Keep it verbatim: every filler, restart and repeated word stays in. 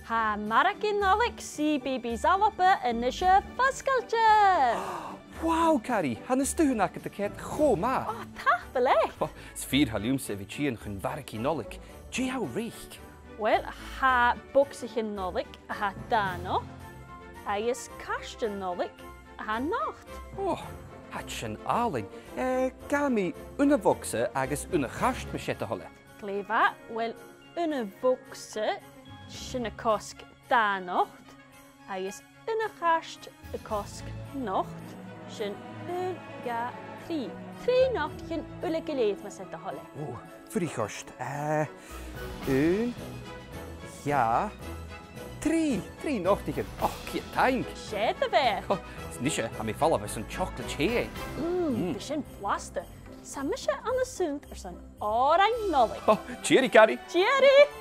Tha margaidh Nollaig CBeebies ALBA a-nis fosgailte! Wow, Carrie, tha na stuthan agad a' coimhead cho math. Ò, tapadh leibh! Ò, 's fìor thoil leamsa a bhith a' tighinn chun margaidh Nollaig. Dè tha thu a' reic? Uill, tha bogsaichean Nollaig a tha dà not, agus cairtean Nollaig a tha not. Ò, tha sin àlainn. Eh, gabhaidh mi aon bhogsa agus aon chairt, mas e do thoil e. Glè mhath, uill, aon bhogsa, sin a' cosg dà not, agus aon chairt a' cosg not, sin aon, dhà, trì. Trì notaichean uile gu lèir, mas e do thoil e. Ò, fuirich ort. Eh, aon, dhà, trì. Trì notaichean. Och, ceud taing. 'S e do bheatha. Ò, 's a-nise, tha mi a' falbh airson chocolate shea. Mm, bidh sin blasta. 'S tha mise an-dràsta airson òran Nollaig. Ò, tìoraidh, Carrie. Tìoraidh!